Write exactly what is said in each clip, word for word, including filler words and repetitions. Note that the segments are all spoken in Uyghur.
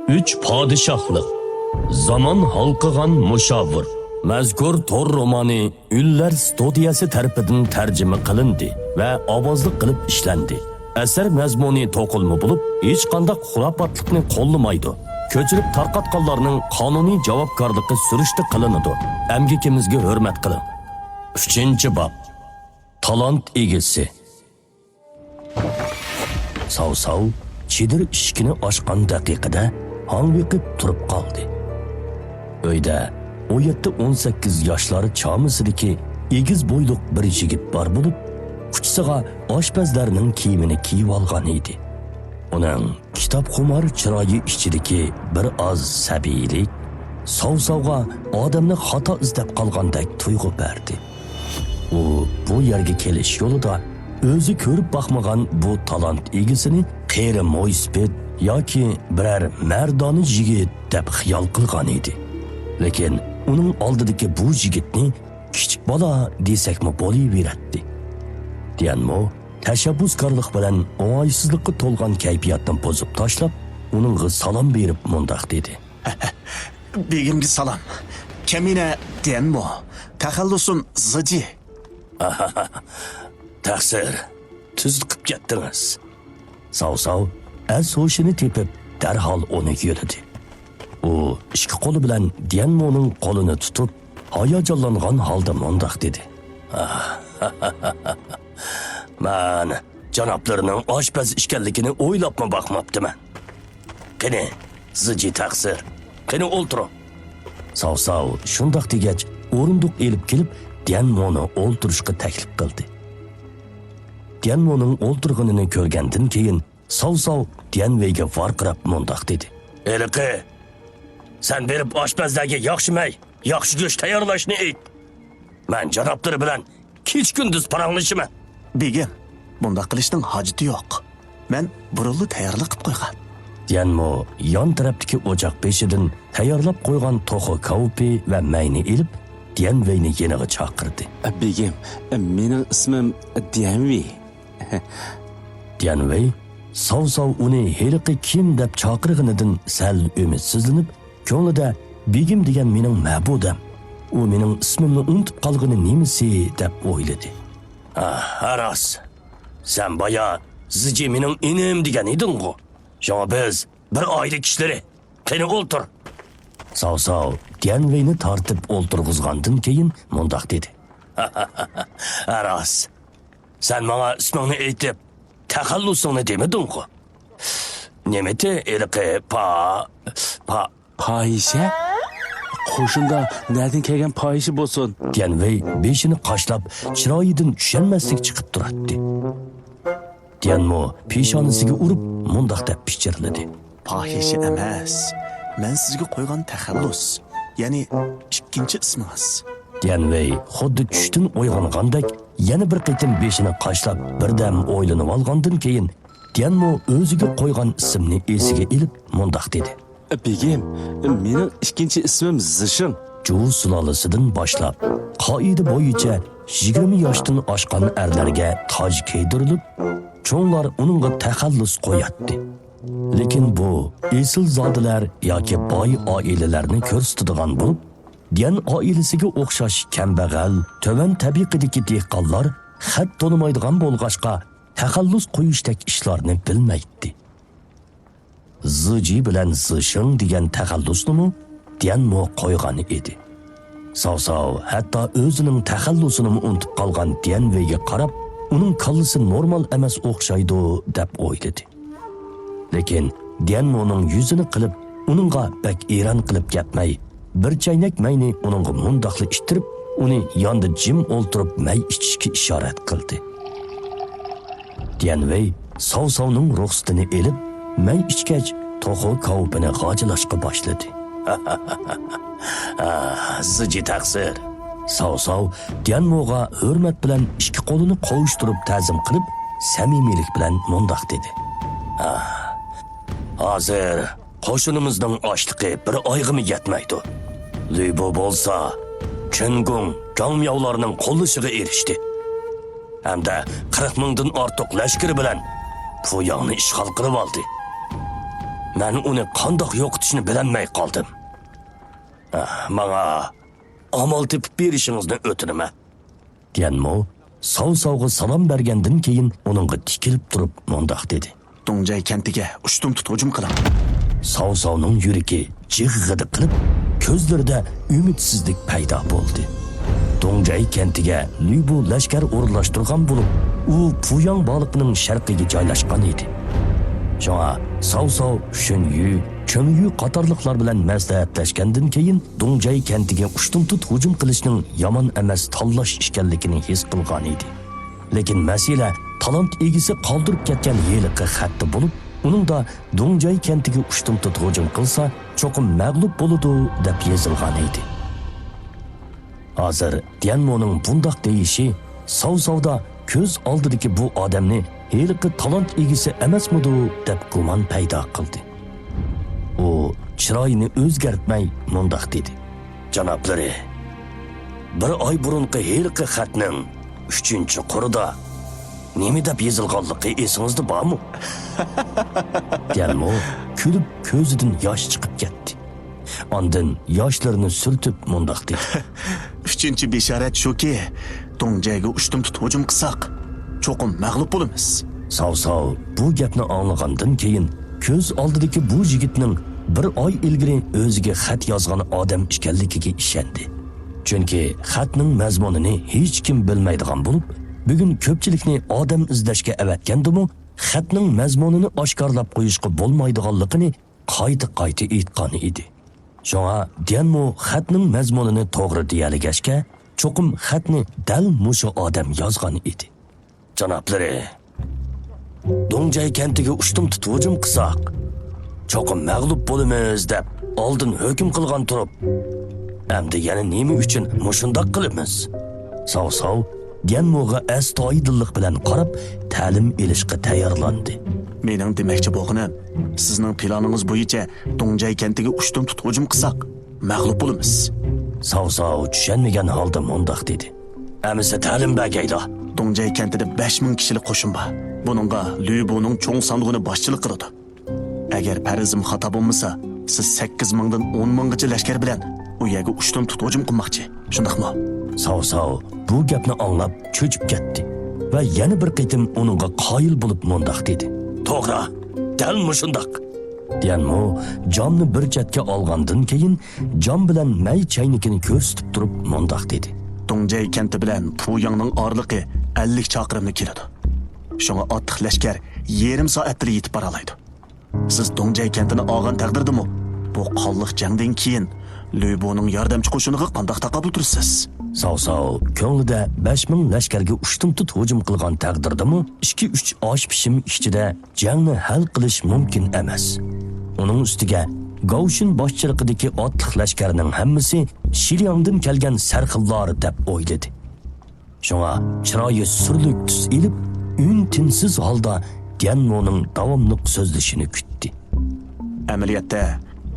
ئۈچ پادىشاھلىق، زامان ھالقىغان مۇشاۋىر. مەزكۇر تور رومانى ئۈنلەر ستۇدىيەسى تەرىپىدىن تەرجىمە قىلىندى ۋە ئاۋازلىق قىلىپ ئىشلەندى. ئەسەر مەزمۇنى توقۇلما بولۇپ، ھېچقانداق خۇراپاتلىقنى قوللىمايدۇ. كۆچۈرۈپ تارقاتقانلارنىڭ قانۇنىي جاۋابكارلىقى سۈرۈشتە قىلىنىدۇ. ئەمگىكىمىزگە ھۆرمەت قىلىڭ. ئۈچىنچى باب. تالانت ئىگىسى. ساۋساۋ چېدىر ئىشىكىنى ئاچقان دەقىقىدە ھاڭۋېقىپ تۇرۇپ قالدى. ئۆيدە ئون يەتتە، ئون سەككىز ياشلار چامىسىدىكى ئېگىز بويلۇق بىر يىگىت بار بولۇپ، ئۇچىسىغا ئاشپەزلەرنىڭ كىيىمىنى كىيىۋالغان ئىدى. ئۇنىڭ كىتابخۇمار چىرايى ئىچىدىكى بىر ئاز سەبىيلىك ساۋساۋغا ئادەمنى خاتا ئىزدەپ قالغاندەك تۇيغۇ بەردى. ئۇ بۇ يەرگە كېلىش يولىدا ئۆزى كۆرۈپ باقمىغان بۇ تالانت ئىگىسىنى قېرى مويسىپىت ياكى بىرەر مەردانە يىگىت دەپ خىيال قىلغان ئىدى. لېكىن ئۇنىڭ ئالدىدىكى بۇ يىگىتنى كىچىك بالا دېسەكمۇ بولۇۋېرەتتى. ديەنمو تەشەببۇسكارلىق بىلەن ئوڭايسىزلىققا تولغان كەيپىياتنى بۇزۇپ تاشلاپ، ئۇنىڭغا سالام بېرىپ مۇنداق دېدى. بېگىمگە سالام. كەمىنە ديەنمو. تەخەللۇسۇم زىجى. تەقسىر، تۈزۈت قىپ كەتتىڭىز. ساۋساۋ ئەس ھوشىنى تېپىپ، دەرھال ئۇنى يۆلىدى. ئۇ ئىككى قولى بىلەن ديەنمونىڭ قولىنى تۇتۇپ، ھاياجانلانغان ھالدا مۇنداق دېدى. مەن جانابلىرىنىڭ ئاشپەز ئىكەنلىكىنى ئويلاپمۇ باقماپتىمەن. قېنى، زىجى تەقسىر، قېنى ئولتۇرۇڭ. ساۋساۋ شۇنداق دېگەچ، ئورۇندۇق ئېلىپ كېلىپ، ديەنمونى ئولتۇرۇشقا تەكلىپ قىلدى. ديەنمونىڭ ئولتۇرغىنىنى كۆرگەندىن كېيىن، ساۋساۋ ديەنۋېيگە ۋارقىراپ مۇنداق دېدى. ھېلىقى، سەن بېرىپ ئاشپەزلەرگە ياخشى مەي، ياخشى گۆش تەييارلاشنى ئېيت. مەن جانابلىرى بىلەن كېچە-كۈندۈز پاراڭلىشىمەن. بېگىم، بۇنداق قىلىشنىڭ ھاجىتى يوق. مەن بۇرۇنلا تەييارلىق قىپ قويغان. ديەنمو يان تەرەپتىكى ئوچاق بېشىدىن تەييارلاپ قويغان توخۇ كاۋىپى ۋە مەينى ئېلىپ، ديەنۋېينى يېنىغا چاقىردى. بېگىم، مېنىڭ ئىسمىم ديەنۋېي. ديەنۋېي ساۋساۋ ئۇنى ھېلىقى كىم دەپ چاقىرغىنىدىن سەل ئۈمىدسىزلىنىپ، كۆڭلىدە، بېگىم دېگەن مېنىڭ مەبۇدەم، ئۇ مېنىڭ ئىسمىمنى ئۇنتۇپ قالغىنى نېمىسى دەپ ئويلىدى. ئاھ، راست. سەن بايا زىجى مېنىڭ ئىنىم دېگەن ئىدىڭغۇ. شۇڭا بىز بىر ئائىلە كىشىلىرى. قېنى ئولتۇر. ساۋساۋ ديەنۋېينى تارتىپ ئولتۇرغۇزغاندىن كېيىن مۇنداق دېدى. راست. سەن ماڭا ئىسمىڭنى ئېيتىپ، تەخەللۇسۇڭنى دېمىدىڭغۇ؟ نېمىتى ھېلىقى پا، پا. پاھىشە؟ قوشۇندا نەدىن كەلگەن پاھىشە بولسۇن؟ ديەنۋېي بېشىنى قاشلاپ، چىرايىدىن چۈشەنمەسلىك چىقىپ تۇراتتى. ديەنمو پېشانىسىگە ئۇرۇپ مۇنداق دەپ پىچىرلىدى. پاھىشە ئەمەس، مەن سىزگە قويغان تەخەللۇس، يەنى ئىككىنچى ئىسمىڭىز. ديەنۋېي خۇددى چۈشتىن ئويغانغاندەك يەنە بىر قېتىم بېشىنى قاشلاپ بىردەم ئويلىنىۋالغاندىن كېيىن، ديەنمو ئۆزىگە قويغان ئىسىمنى ئېسىگە ئېلىپ مۇنداق دېدى. بېگىم، مېنىڭ ئىككىنچى ئىسمىم زىشىڭ. جۇ سۇلالىسىدىن باشلاپ، قائىدە بويىچە يىگىرمە ياشتىن ئاشقان ئەرلەرگە تاج كىيدۈرۈلۈپ، چوڭلار ئۇنىڭغا تەخەللۇس قوياتتى. لېكىن بۇ ئېسىلزادىلەر ياكى باي ئائىلىلەرنى كۆرسىتىدىغان بولۇپ، ديەن ئائىلىسىگە ئوخشاش كەمبەغەل، تۆۋەن تەبىقىدىكى دېھقانلار خەت تونۇمايدىغان بولغاچقا، تەخەللۇس قويۇشتەك ئىشلارنى بىلمەيتتى. زىجى بىلەن زىشىڭ دېگەن تەخەللۇسنىمۇ ديەنمو قويغان ئىدى. ساۋساۋ ھەتتا ئۆزىنىڭ تەخەللۇسىنىمۇ ئۇنتۇپ قالغان ديەنۋېيگە قاراپ، ئۇنىڭ كاللىسى نورمال ئەمەس ئوخشايدۇ، دەپ ئويلىدى. لېكىن ديەنمونىڭ يۈزىنى قىلىپ، ئۇنىڭغا بەك ئېرەن قىلىپ گەپمەي، بىر چەينەك مەينى ئۇنىڭغا مۇنداقلا ئىتتىرىپ، ئۇنى ياندا جىم ئولتۇرۇپ مەي ئىچىشكە ئىشارەت قىلدى. ديەنۋېي ساۋساۋنىڭ رۇخسىتىنى ئېلىپ، مەي ئىچكەچ، توخۇ كاۋىپىنى غاجىلاشقا باشلىدى. ئاھ، زىجى تەقسىر. ساۋساۋ ديەنموغا ھۆرمەت بىلەن ئىككى قولىنى قوۋۇشتۇرۇپ تەزىم قىلىپ، سەمىمىيلىك بىلەن مۇنداق دېدى. ئاھ، ھازىر قوشۇنىمىزنىڭ ئاشلىقى بىر ئايغىمۇ يەتمەيدۇ. لۈيبۇ بولسا چۈنگۇڭ، جاڭمياۋلارنىڭ قوللىشىغا ئېرىشتى ھەمدە قىرىق مىڭدىن ئارتۇق لەشكىرى بىلەن پۇياڭنى ئىشغال قىلىۋالدى. مەن ئۇنى قانداق يوقىتىشنى بىلەلمەي قالدىم. ئاھ، ماڭا ئامال تېپىپ بېرىشىڭىزنى ئۆتۈنىمەن. ديەنمو ساۋساۋغا سالام بەرگەندىن كېيىن، ئۇنىڭغا تىكىلىپ تۇرۇپ مۇنداق دېدى. دۇڭجەي كەنتىگە ئۇشتۇمتۇت ھۇجۇم قىلىڭ. ساۋساۋنىڭ يۈرىكى جىغغىدە قىلىپ، كۆزلىرىدە ئۈمىدسىزلىك پەيدا بولدى. دۇڭجەي كەنتىگە لۈبۇ لەشكەر ئورۇنلاشتۇرغان بولۇپ، ئۇ پۇياڭ بالىقىنىڭ شەرقىگە جايلاشقان ئىدى. شۇڭا ساۋساۋ شۈنيۈ، چېڭيۈ قاتارلىقلار بىلەن مەسلىھەتلەشكەندىن كېيىن، دۇڭجەي كەنتىگە ئۇشتۇمتۇت ھۇجۇم قىلىشنىڭ يامان ئەمەس تاللاش ئىكەنلىكىنى ھېس قىلغان ئىدى. لېكىن مەسىلە تالانت ئىگىسى قالدۇرۇپ كەتكەن ھېلىقى خەتتە بولۇپ، ئۇنىڭدا دۇڭجاي كەنتىگە ئۇشتۇمتۇت ھۇجۇم قىلسا، چوقۇم مەغلۇپ بولىدۇ، دەپ يېزىلغان ئىدى. ھازىر ديەنمونىڭ بۇنداق دېيىشى ساۋساۋدا كۆز ئالدىدىكى بۇ ئادەمنى ھېلىقى تالانت ئىگىسى ئەمەسمىدۇ، دەپ گۇمان پەيدا قىلدى. ئۇ چىرايىنى ئۆزگەرتمەي مۇنداق دېدى. جانابلىرى، بىر ئاي بۇرۇنقى ھېلىقى خەتنىڭ ئۈچىنچى قۇرىدا نېمە دەپ يېزىلغانلىقى ئېسىڭىزدە بارمۇ؟ ديەنمو كۈلۈپ كۆزىدىن ياش چىقىپ كەتتى. ئاندىن ياشلىرىنى سۈرتۈپ مۇنداق دېدى. ئۈچىنچى بېشارەت شۇكى، دۇڭجەيگە ئۇشتۇمتۇت ھۇجۇم قىلساق، چوقۇم مەغلۇپ بولىمىز. ساۋساۋ بۇ گەپنى ئاڭلىغاندىن كېيىن، كۆز ئالدىدىكى بۇ يىگىتنىڭ بىر ئاي ئىلگىرى ئۆزىگە خەت يازغان ئادەم ئىكەنلىكىگە ئىشەندى. چۈنكى خەتنىڭ مەزمۇنىنى ھېچكىم بىلمەيدىغان بولۇپ، بۈگۈن كۆپچىلىكنى ئادەم ئىزدەشكە ئەۋەتكەندىمۇ، خەتنىڭ مەزمۇنىنى ئاشكارىلاپ قويۇشقا بولمايدىغانلىقىنى قايتا-قايتا ئېيتقان ئىدى. شۇڭا ديەنمو خەتنىڭ مەزمۇنىنى توغرا دېيەلىگەچكە، چوقۇم خەتنى دەل مۇشۇ ئادەم يازغان ئىدى. جانابلىرى، دۇڭجەي كەنتىگە ئۇشتۇمتۇت ھۇجۇم قىلساق، چوقۇم مەغلۇپ بولىمىز دەپ ئالدىن ھۆكۈم قىلغان تۇرۇپ، ئەمدى يەنە نېمە ئۈچۈن مۇشۇنداق قىلىمىز؟ ساۋساۋ ديەنموغا ئەستايىدىللىق بىلەن قاراپ، تەلىم ئېلىشقا تەييارلاندى. مېنىڭ دېمەكچى بولغىنىم، سىزنىڭ پىلانىڭىز بويىچە دۇڭجەي كەنتىگە ئۇشتۇمتۇت ھۇجۇم قىلساق، مەغلۇپ بولىمىز. ساۋساۋ چۈشەنمىگەن ھالدا مۇنداق دېدى. ئەمىسە تەلىم بەرگەيلا. دۇڭجەي كەنتىدە بەش مىڭ كىشىلىك قوشۇن بار. بۇنىڭغا لۈبۇنىڭ چوڭ ساندۇنى باشچىلىق قىلىدۇ. ئەگەر پەرىزىم خاتا بولمىسا، سىز سەككىز مىڭدىن ئون مىڭغىچە لەشكەر بىلەن ئۇ يەرگە ئۇشتۇمتۇت ھۇجۇم قىلماقچى، شۇنداقمۇ؟ ساۋساۋ بۇ گەپنى ئاڭلاپ چۆچۈپ كەتتى ۋە يەنە بىر قېتىم ئۇنىڭغا قايىل بولۇپ مۇنداق دېدى. توغرا، دەل مۇشۇنداق. ديەنمو جامنى بىر چەتكە ئالغاندىن كېيىن، جام بىلەن مەي چەينىكىنى كۆرسىتىپ تۇرۇپ مۇنداق دېدى. دۇڭجەي كەنتى بىلەن پۇياڭنىڭ ئارىلىقى ئەللىك چاقىرىملا كېلىدۇ. شۇڭا ئاتلىق لەشكەر يېرىم سائەتتىلا يېتىپ بارالايدۇ. سىز دۇڭجەي كەنتىنى ئالغان تەقدىردىمۇ، بۇ قانلىق جەڭدىن كېيىن لۈبۇنىڭ ياردەمچى قوشۇنىغا قانداق تاقابىل تۇرىسىز؟ ساۋساۋ كۆڭلىدە بەش مىڭ لەشكەرگە ئۇشتۇمتۇت ھۇجۇم قىلغان تەقدىردىمۇ، ئىككى-ئۈچ ئاش پىشىم ئىچىدە جەڭنى ھەل قىلىش مۇمكىن ئەمەس. ئۇنىڭ ئۈستىگە گاۋشىن باشچىلىقىدىكى ئاتلىق لەشكەرنىڭ ھەممىسى شىلياڭدىن كەلگەن سەرخىللار دەپ ئويلىدى. شۇڭا چىرايى سۈرلۈك تۈس ئېلىپ، ئۈن-تىنسىز ھالدا ديەنمونىڭ داۋاملىق سۆزلىشىنى كۈتتى. ئەمەلىيەتتە،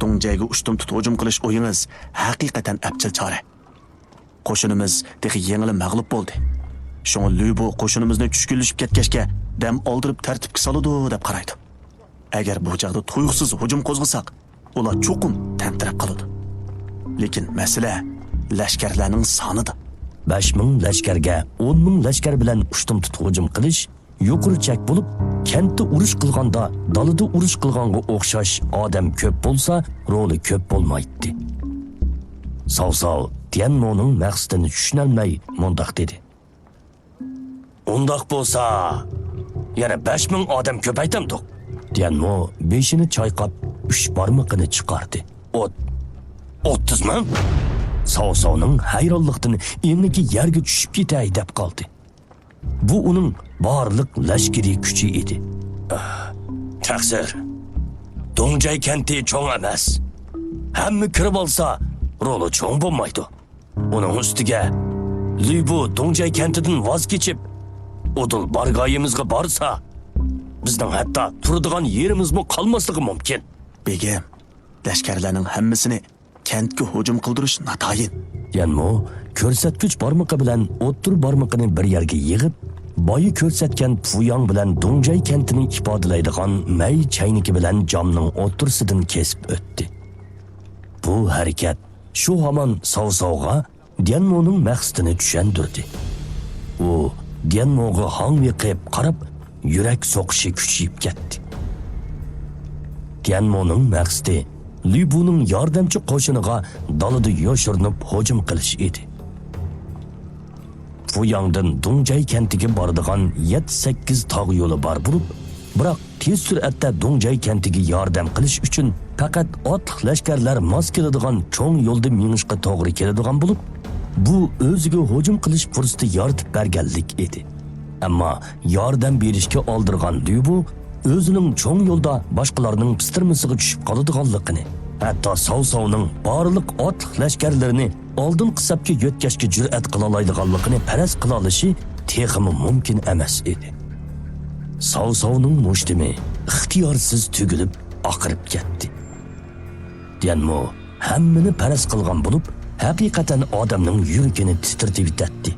دۇڭجەيگە ئۇشتۇمتۇت ھۇجۇم قىلىش ئويىڭىز ھەقىقەتەن ئەپچىل چارە. قوشۇنىمىز تېخى يېڭىلا مەغلۇپ بولدى. شۇڭا لۈبۇ قوشۇنىمىزنى چۈشكۈنلىشىپ كەتكەچكە دەم ئالدۇرۇپ تەرتىپكە سالىدۇ دەپ قارايدۇ. ئەگەر بۇ چاغدا تۇيۇقسىز ھۇجۇم قوزغىساق، ئۇلار چوقۇم تەمتىرەپ قالىدۇ. لېكىن مەسىلە لەشكەرلەرنىڭ سانىدا. بەش مىڭ لەشكەرگە ئون مىڭ لەشكەر بىلەن ئۇشتۇمتۇت ھۇجۇم قىلىش يۇقىرى چەك بولۇپ، كەنتتە ئۇرۇش قىلغاندا دالىدا ئۇرۇش قىلغانغا ئوخشاش ئادەم كۆپ بولسا، رولى كۆپ بولمايتتى. ساۋساۋ ديەنمونىڭ مەقسىتىنى چۈشىنەلمەي مۇنداق دېدى. ئۇنداق بولسا، يەنە بەش مىڭ ئادەم كۆپەيتەمدۇق؟ ديەنمو بېشىنى چايقاپ، ئۈچ بارمىقىنى چىقاردى. ئوت-، ئوتتۇز مىڭ؟ ساۋساۋنىڭ ھەيرانلىقتىن ئېڭىكى يەرگە چۈشۈپ كېتەي دەپ قالدى. بۇ ئۇنىڭ بارلىق لەشكىرىي كۈچى ئىدى. تەقسىر، دۇڭجەي كەنتى چوڭ ئەمەس. ھەممە كىرىۋالسا، رولى چوڭ بولمايدۇ. ئۇنىڭ ئۈستىگە، لۈبۇ دۇڭجەي كەنتىدىن ۋاز كېچىپ، ئۇدۇل بارگاھىمىزغا بارسا، بىزنىڭ ھەتتا تۇرىدىغان يېرىمىزمۇ قالماسلىقى مۇمكىن. بېگىم، لەشكەرلەرنىڭ ھەممىسىنى كەنتكە ھۇجۇم قىلدۇرۇش ناتايىن. يەنمۇ كۆرسەتكۈچ بارمىقى بىلەن ئوتتۇرا بارمىقىنى بىر يەرگە يىغىپ، بايا كۆرسەتكەن پۇياڭ بىلەن دۇڭجەي كەنتىنى ئىپادىلەيدىغان مەي چەينىكى بىلەن جامنىڭ ئوتتۇرىسىدىن كېسىپ ئۆتتى. بۇ ھەرىكەت شۇ ھامان ساۋساۋغا ديەنمونىڭ مەقسىتىنى چۈشەندۈردى. ئۇ ديەنموغا ھاڭۋېقىپ قاراپ، يۈرەك سوقۇشى كۈچىيىپ كەتتى. ديەنمونىڭ مەقسىتى لۈبۇنىڭ ياردەمچى قوشۇنىغا دالىدا يوشۇرۇنۇپ ھۇجۇم قىلىش ئىدى. فۇياڭدىن دۇڭجەي كەنتىگە بارىدىغان يەتتە سەككىز تاغ يولى بار بولۇپ، بىراق تېز سۈرئەتتە دۇڭجەي كەنتىگە ياردەم قىلىش ئۈچۈن پەقەت ئاتلىق لەشكەرلەر ماس كېلىدىغان چوڭ يولدا مېڭىشقا توغرا كېلىدىغان بولۇپ، بۇ ئۆزىگە ھۇجۇم قىلىش پۇرسىتى يارىتىپ بەرگەنلىك ئىدى. ئەمما ياردەم بېرىشكە ئالدىرىغان لۈبۇ ئۆزىنىڭ چوڭ يولدا باشقىلارنىڭ پىستىرمىسىغا چۈشۈپ قالىدىغانلىقىنى، ھەتتا ساۋساۋنىڭ بارلىق ئاتلىق لەشكەرلىرىنى ئالدىنقى سەپكە يۆتكەشكە جۈرئەت قىلالايدىغانلىقىنى پەرەز قىلالىشى تېخىمۇ مۇمكىن ئەمەس ئىدى. ساۋساۋنىڭ مۇشتۇمى ئىختىيارسىز تۈگۈلۈپ ئاقىرىپ كەتتى. ديەنمو ھەممىنى پەرەز قىلغان بولۇپ، ھەقىقەتەن ئادەمنىڭ يۈرىكىنى تىترىتىۋېتەتتى.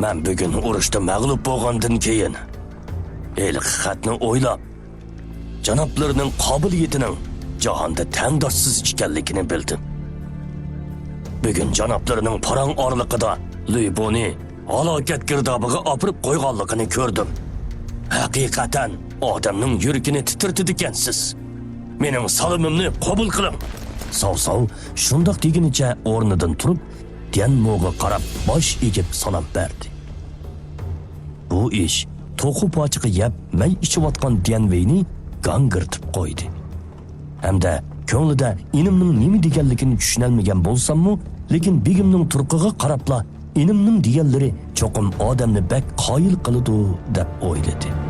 مەن بۈگۈن ئۇرۇشتا مەغلۇپ بولغاندىن كېيىن، ھېلىقى خەتنى ئويلاپ، جانابلىرىنىڭ قابىلىيىتىنىڭ جاھاندا تەڭداشسىز ئىكەنلىكىنى بىلدىم. بۈگۈن جانابلىرىنىڭ پاراڭ ئارىلىقىدا لۈبۇنى ھالاكەت گىردابىغا ئاپىرىپ قويغانلىقىنى كۆردۈم. ھەقىقەتەن ئادەمنىڭ يۈرىكىنى تىترىتىدىكەنسىز. مېنىڭ سالىمىمنى قوبۇل قىلىڭ. ساۋساۋ شۇنداق دېگىنىچە ئورنىدىن تۇرۇپ، ديەنموغا قاراپ باش ئېگىپ سالام بەردى. بۇ ئىش توخۇ پاچىقى يەپ مەي ئىچىۋاتقان ديەنۋېينى گاڭگىرىتىپ قويدى. ھەمدە كۆڭلىدە ئىنىمنىڭ نېمە دېگەنلىكىنى چۈشىنەلمىگەن بولساممۇ، لېكىن بېگىمنىڭ تۇرقىغا قاراپلا، ئىنىمنىڭ دېگەنلىرى چوقۇم ئادەمنى بەك قايىل قىلىدۇ، دەپ ئويلىدى.